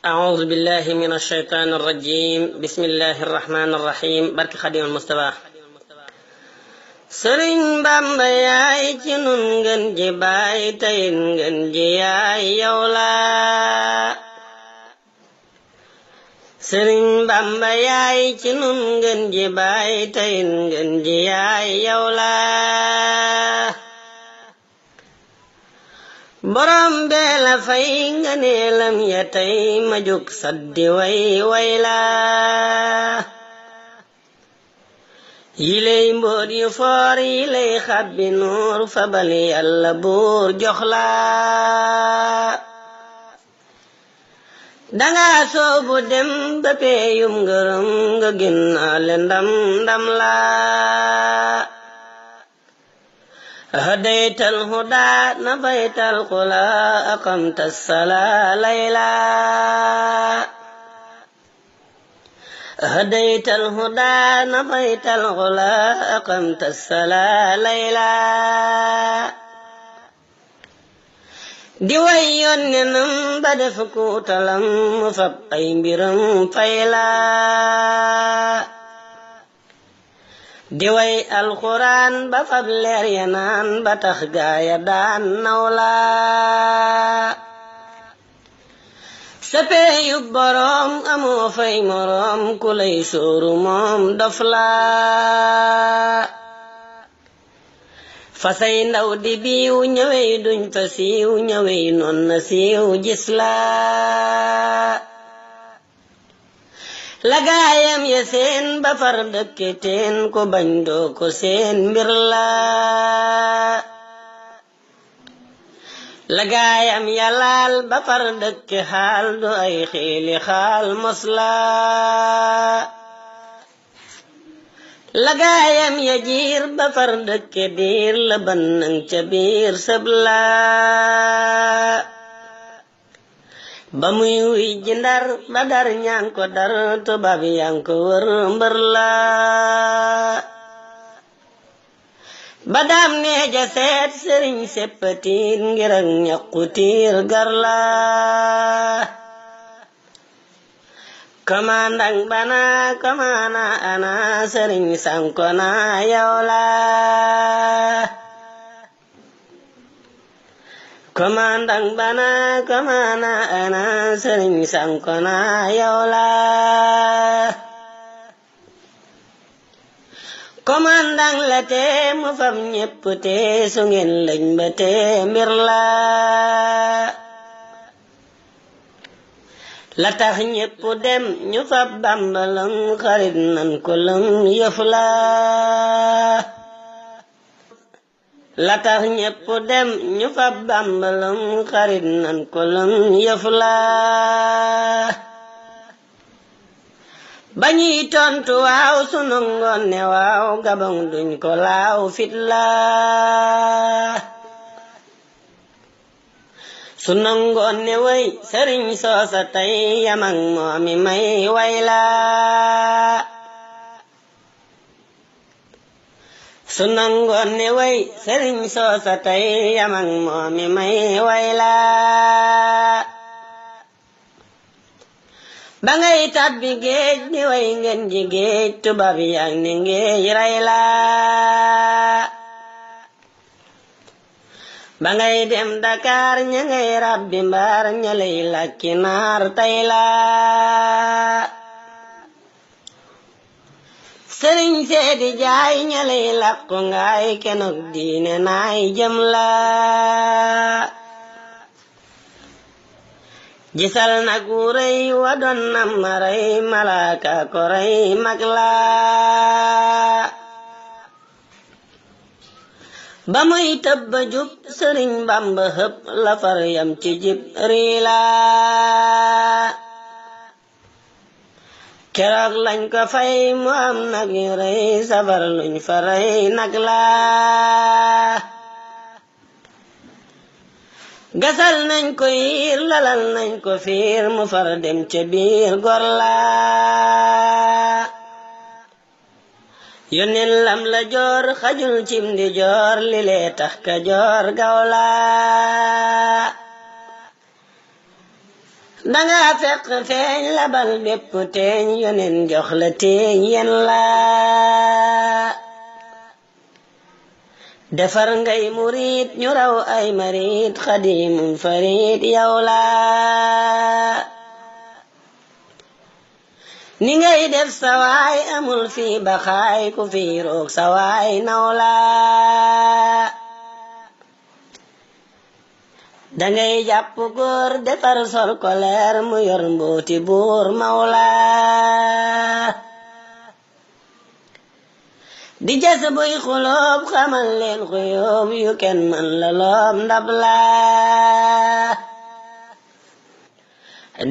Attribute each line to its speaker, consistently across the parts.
Speaker 1: أعوذ بالله من الشيطان الرجيم بسم الله الرحمن الرحيم barke Xaadimal Mustafa Sëriñ Bamba yaay ci nun ngeen ji baay tayin ngeen ji yaay yow la Sëriñ Bamba yaay ci nun ngeen ji baay tayin ngeen ji yaay yow la borom bee la fay nga neelam ya tey ma jóg saddi way la yiley mboot yu foor yiley xabbi nuur fabal yàlla buur jox la danga soobu dem ba peeyum ngërëm nga ginnaale ndam la هديت الهدى نفيت القلا أقمت الصلاة ليلا هديت الهدى نفيت الغلا أقمت الصلاة ليلا di way yonnenam ba def kuutalam mu fab ay mbiram fayla di way alxuraan ba fab leer ya naan ba tax gaaya daan nawla sapee yu boroom amoo fay moroom ku lay sóoru moom dof la fasay ndaw di biiw ñëwey duñ fa siiw ñëwey noon na siiw gis la la gaayam ya seen ba far dëkke teen ko bañ doo ko seen mbir la gaayam ya laal ba far dëkke xaal du ay xiili xaal mos la gaayam ya jiir ba far dëkke diir la bannang ca biir sëb ba muy wuy ji Ndar ba Dar ñaan ko dar tubaab yang ko wër mbër ba daam neeja seet sëriñ seppatiin ngir ak ñaqu tiir gar la komandang bana komana ana sëriñ sankona yow la komandang bana komana ana sëriñ sankona yow la komandang la te mu fam ñépp te su ngeen lañ ba te mbir la tax ñépp dem ñu fab Bamba lëm xarit nan ko lëm yëf la tax ñépp dem ñu fab Bamba lëm xarit nan ko lëm yëf ba ñuy tontu waaw sunu ngoon ne waaw gabang duñ ko laaw fit sunu ngoon ne way sëriñ soosa tey yamang moomi may way sunu ngoon ne way sëriñ soosa tey yamang moomi may way ba ngay tàbbi géej di way ngeen ji géej tubaab yang ne ngéej ray ba ngay dem Dakar ña ngay rabbi mbaar ña lay lakki naar tay sëriñ seedi jaay ña lay lakku ngaay kenok diine naay jëm gisal nag wu rëy wa doon nam ma rey malaaka ko rey mag ba muy tëbba jub sëriñ Bamba hëpp la far yam ci jib riila keroog lañ ko fay mu am nag yu rëy safar luñ fa rey nag gasal nañ ko yiir lalal nañ ko fiir mu far dem ca biir gor yónneen lam la joor xajul cim di joor li lee tax ka joor gawla danga fekk feeñ labal bépp teeñ yonen jox la teeñ yen la defar ngay murit ñu raw ay marit xadimun farit yow la ni ngay def sawaay amul fi baxaay ku fi roog sawaay naw la dangay jàpp góor defar sol ko leer mu yor mbooti buur mawla di jas buy xuloob xamal leen xuyóob yu kenn man la loob ndab la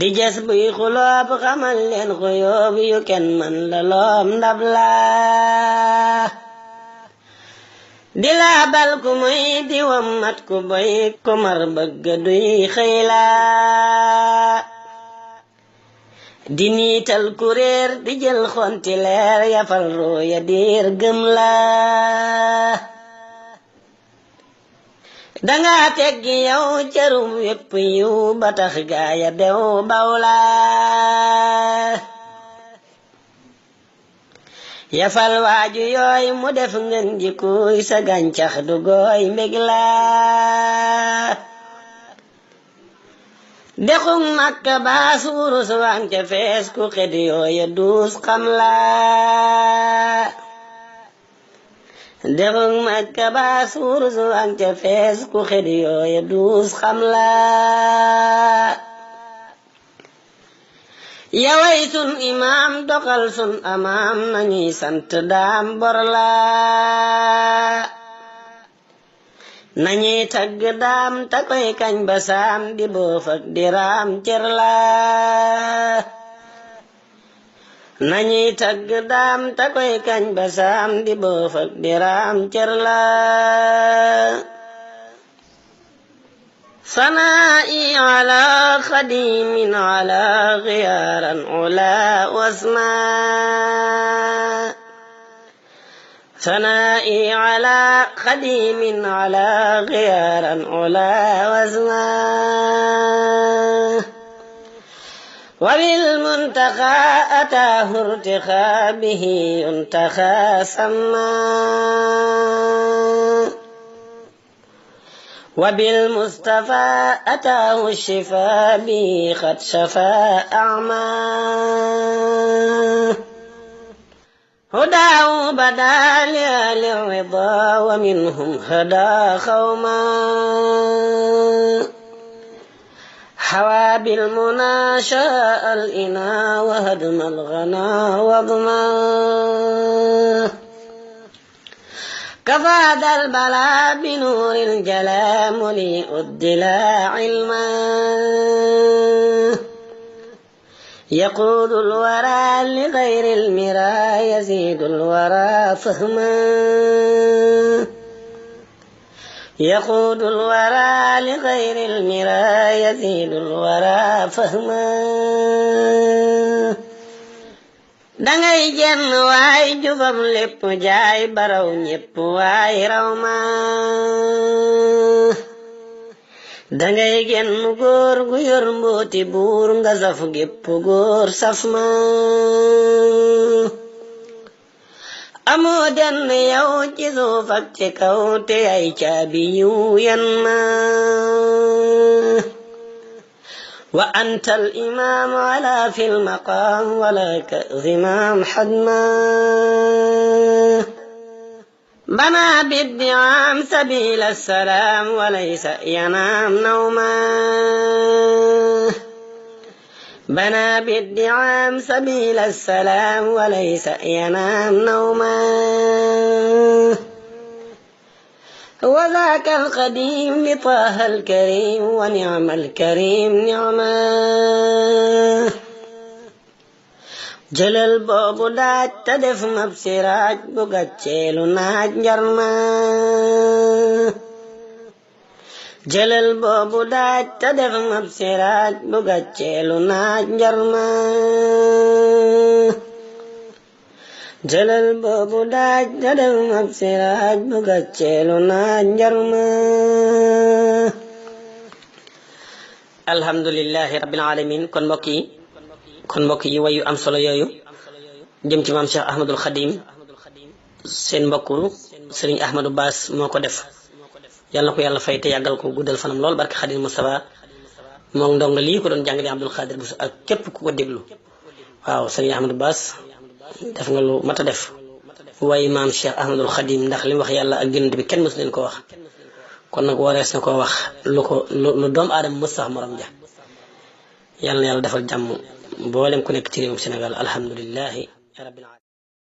Speaker 1: di jas buy xuloob xamal leen xuyóob yu kenn man la loob ndab la di laabal ku muy di wammat ku boy ku mar bëgg duy xëy la di niital ku réer di jël xonti leer yafal rooya diir gëm la danga teggi yow cërum wépp yiw ba tax gaaya dew baw la yafal waaju yooy mu def ngeen jikuy sa gàncax du gooy mbég la dexug Makka baas wurus waan ca fees ku xed yooya duus xam la dexug Makka baas wurus waan ca fees ku xed yooya duus xam la yaway sun imaam doxal sun amaam nañuy sant daam bor la nañuy tagg daam ta koy kañ ba saam di boof ak di raam cër la nañuy tagg daam ta koy kañ ba saam di boof ak di raam cër la ثنائي على خديم على غيارا علا واسماء ثنائي على خديم على غيارا علا واسماء وبالمنتخى أتاه ارتخى به ينتخى سما وبالمصطفى أتاه الشفاء به قد شفى أعمى هداه بدا لآل الرضا ومنهم هدى قوما حوى بالمنى شاء الإنا وهدم الغنا وضما كفى ذا البلاء بنور الجلال مليء الدلا علما يقود الورى لغير المرى يزيد الورى فهما يقود الورى لغير المرى يزيد الورى فهما dangay jenn waay jubam lépp jaay baraw ñépp waay raw ma dangay genn góor gu yor mbooti buur nga saf gépp góor saf ma amoo denn yow ci suuf ak ci kaw te ay caabi yiw yan ma وأنت الإمام ولا في المقام ولا كالزمام حدما بنى بالدعام سبيل السلام وليس ينام نوما بنى بالدعام سبيل السلام وليس ينام نوما وذاك القديم لطه الكريم ونعم الكريم نعما جلال بابو داج تدف مبسراج بغتشيلو ناج جرما جلال بابو داج تدف مبسراج بغتشيلو ناج جرما جلال بابو داج تدف مبسراج بغتشيلو ناج جرما alhamdulillahi rabbil alamin kon mbokk yi wayu am solo yooyu jëm ci maam Cheikh Ahmadul Khadim seen mbokku Serigne Ahmadou Bass moo ko def yàlla na ko yàlla fay te yàggal ko guddal fanam lool barke Khadim Moustapha moom ndonga lii ko doon jàng di Abdul Khadir Bousso ak képp ku ko déglu waaw Serigne Ahmadou Bass def nga lu mat a def waaye maam Cheikh Ahmadul Khadim ndax li mu wax yàlla ak yonent bi kenn mësu leen ko wax kon nag warees na koo wax lu doomu aadama mës sax morom ja yàlla na yàlla defal jàmm mboolem ku nekk ci réewum Sénégal alhamdulillahi rabbil alamin